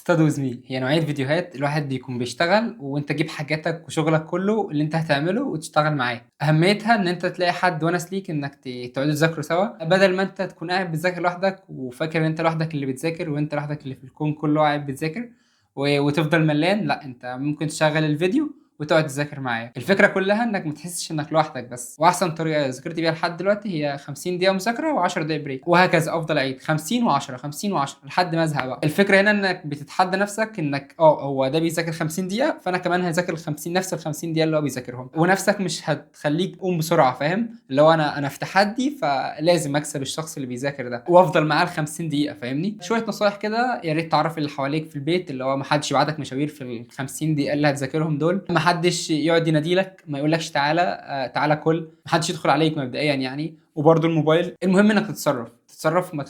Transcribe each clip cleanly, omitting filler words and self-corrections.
study with me هي نوعية فيديوهات الواحد بيكون بيشتغل وانت تجيب حاجاتك وشغلك كله اللي انت هتعمله وتشتغل معاه. اهميتها ان انت تلاقي حد ونس ليك انك تقعدوا تذاكروا سوا، بدل ما انت تكون قاعد بتذاكر لوحدك وفاكر ان انت لوحدك اللي بتذاكر وانت لوحدك اللي في الكون كله قاعد بتذاكر وتفضل ملان. لا، انت ممكن تشغل الفيديو وتقعد تذاكر معاه. الفكرة كلها انك ما تحسش انك لوحدك بس. واحسن طريقه ذاكرت بيها لحد دلوقتي هي 50 دقيقة مذاكرة و10 دقايق break، وهكذا افضل اعيد 50 و10 50 و10 لحد ما ازهق بقى. الفكرة هنا انك بتتحدى نفسك انك هو ده بيذاكر 50 دقيقة، فانا كمان هذاكر ال 50، نفس ال 50 دقيقة اللي هو بيذاكرهم، ونفسك مش هتخليك تقوم بسرعه، فاهم؟ اللي هو انا في تحدي، فلازم اكسب الشخص اللي بيذاكر ده وافضل معاه ال 50 دقيقه، فاهمني؟ شوية نصايح كده يا ريت تعرف اللي حواليك في البيت، اللي هو ما حدش يبعتك مشاوير في ال 50 دقيقة اللي هتذاكرهم دول، ما حدش يقعد يناديلك، ما يقولكش تعالى، تعالى كل، ما حدش يدخل عليك مبدئيا يعني. وبرده الموبايل، المهم انك تتصرف، ما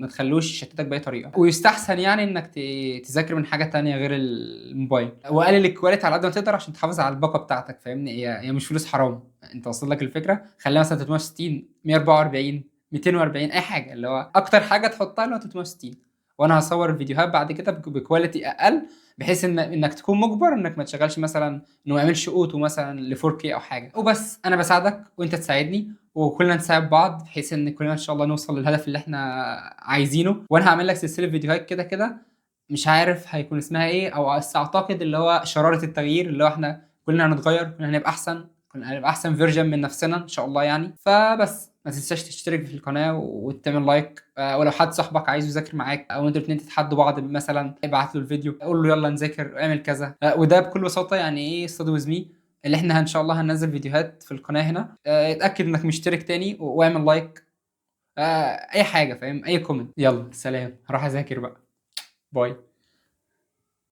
تخلوش يشتتك باي طريقه. ويستحسن يعني انك تذاكر من حاجة تانية غير الموبايل، وقلل ال quality على قد ما تقدر عشان تحافظ على الباقه بتاعتك، فاهمني؟ هي مش فلوس حرام، انت واصل لك الفكرة؟ خليها مثلا 360، 144، 240، اي حاجه، اللي هو اكتر حاجة تحطها اللي هو 360. وانا هصور الفيديوهات بعد كده ب quality اقل، بحيث ان انك تكون مجبر انك ما تشغلش مثلا، انه ما يعملش auto مثلا ل 4K او حاجة. وبس، انا بساعدك وانت تساعدني وكلنا نساعد بعض، بحيث ان كلنا ان شاء الله نوصل للهدف اللي احنا عايزينه. وانا هعمل لك سلسلة فيديوهات كده كده، مش عارف هيكون اسمها ايه، او بس اعتقد اللي هو شراره التغيير، اللي هو احنا كلنا هنتغير، كلنا هنبقى احسن، كلنا هنبقى احسن version من نفسنا ان شاء الله يعني. فبس ما تنساش تشترك في القناة وتعمل like، ولو حد صاحبك عايز يذاكر معاك او انتوا الاثنين تتحدوا بعض مثلا، ابعت له الفيديو قول له يلا نذاكر، اعمل كذا. وده بكل بساطة يعني ايه study with me، اللي احنا ان شاء الله هننزل فيديوهات في القناة هنا. اتاكد انك مشترك تاني واعمل like، اي حاجة، فاهم؟ اي comment. يلا سلام، هروح اذاكر بقى، bye.